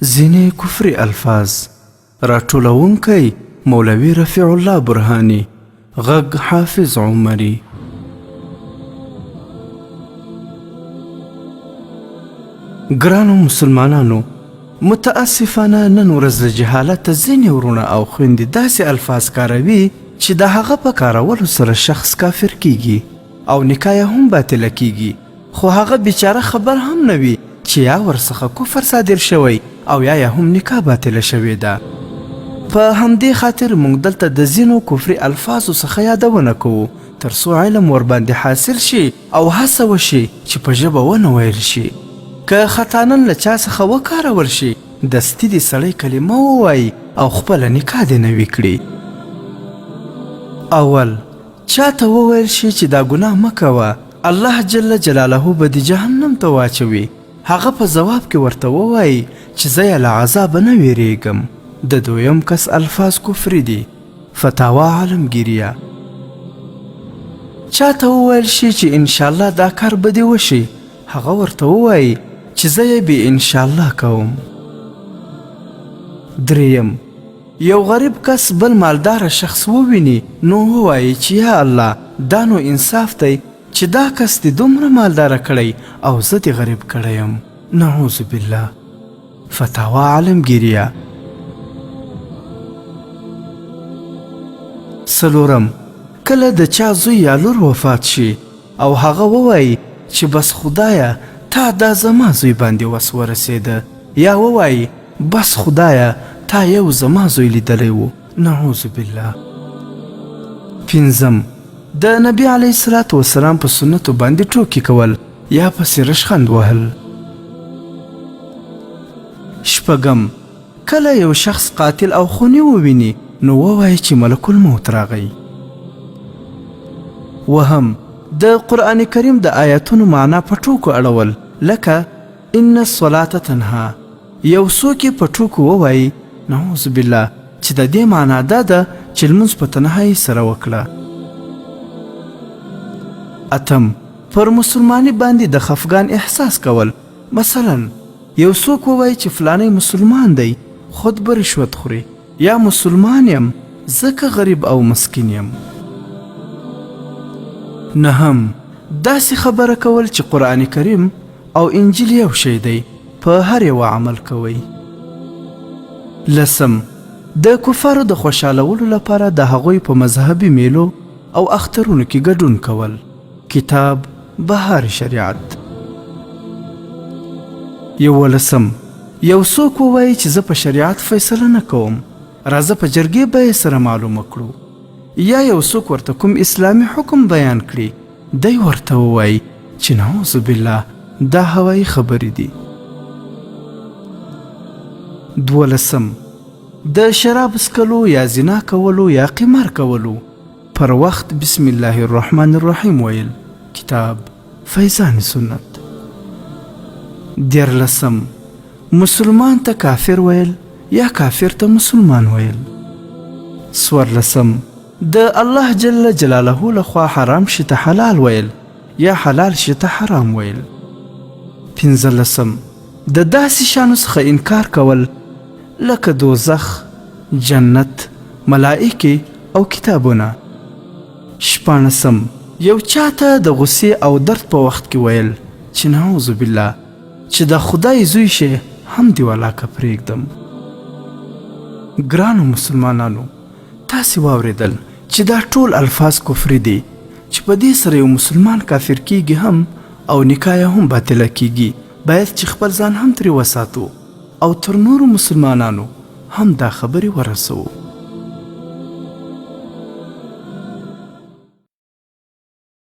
ځینې کفري الفاظ. راټولوونکی، مولوي رفیع الله برهاني. غږ، حافظ عمري. ګرانو مسلمانانو، متاسفانه نن ورځ له جهالته ځینې وروڼه او خویندې داسې الفاظ کاروي چې د هغه په کارولو سره شخص کافر کیږي او نکاح یې هم باطله کیږي، خو هغه بیچاره خبر هم نه وي چې یا ورڅخه کفر صادر شوی او یا یې هم نکاح باطله شوې ده. په همدې خاطر مونږ دلته د ځینو کفري الفاظو څخه یادونه کوو تر څو علم ورباندې حاصل شي او هڅه وشي چې په ژبه ونه ویل شي. که خطانن له چا څخه وکارول شي دستي دې سړی کلمه ووايي او خپله نکاح دې نوې کړي. اول، چاته وویل شي چې دا ګناه مه کوه، الله جل جلاله به دې جهنم ته واچوي، هغه په ځواب کې ورته ووايي چې زه یې له عذابه نه ویریږم. د دویم کس الفاظ کفري دي. فتاوا عالمګیریه. چاته وویل شي چې انشاءالله دا کار به دې وشي، هغه ورته ووايي چې زه یې بې انشاءالله کوم. دریم، یو غریب کس بل مالداره شخص وویني نو ووایي چې یا الله دا نو انصاف دی چې دا کس دې دومره مالداره کړی او زه دې غریب کړی یم، نعوذ بالله. فتاوا عالمګیریه. څلورم، کله د چا زوی یا لور وفات شي او هغه ووایي چې بس خدایه تا دا زما زوی باندې وس ورسېده، یا ووایي بس خدایه تا یو زما زوی لیدلی و، نعوذ بالله. پنځم، د نبی علیه الصلاة والسلام په سنتو باندې ټوکې کول یا پسې رشخند وهل. شپږم، کله یو شخص قاتل او خوني وویني نو ووایي چې ملک الموت راغی. وهم، د قرآن کریم د آیاتونو معنا په ټوکو اړول، لکه ان الصلاة تنها، یو څوک یې په ټوکو ووایي، نعوذ بالله، چې د دې معنا دا ده چې لمونځ په تنهایۍ سره وکړه. اتم، پر مسلماني باندې د خفګان احساس کول، مثلا یو څوک ووایي چې فلانی مسلمان دی خود به رشوت خوري، یا مسلمان یم ځکه غریب او مسکین یم. نهم، داسې خبره کول چې قرآن کریم او انجیل یو شی دی، په هر یوه عمل کوئ. لسم، د کفارو د خوشحالولو لپاره د هغوی په مذهبي میلو او اخترونو کې ګډون کول. کتاب بهار شریعت. یولسم، یو څوک ووایي چې زه په شریعت فیصله نه کوم، راځه په جرګې به یې سره معلومه کړو. یا یو څوک ورته کوم اسلامي حکم بیان کړي، دی ورته ووایي چې نعوذ بالله دا هوایي خبرې دي. دولسم، د شراب څکلو یا زنا کولو یا قمار کولو پر وخت بسم الله الرحمن الرحیم ویل. کتاب فیضان سنت. دیارلسم، مسلمان ته کافر ویل یا کافر ته مسلمان ویل. څوارلسم، د الله جل جلاله لخوا حرام شي ته حلال ویل یا حلال شي ته حرام ویل. پنځلسم، د داسې شیانو څخه انکار کول لکه دوزخ، جنت، ملائکې او کتابونه. شپاړسم، یو چاته د غصې او درد په وخت کې ویل چې نعوذ بالله چې د خدای زوی شې هم دې ولاکه پرېږدم. ګرانو مسلمانانو، تاسې واورېدل چې دا ټول الفاظ کفري دي چې په دې سره یو مسلمان کافر کیږي هم او نکاح یې هم باطله کیږي. باید چې خپل ځان هم ترې وساتو او تر نورو مسلمانانو هم دا خبرې ورسوو.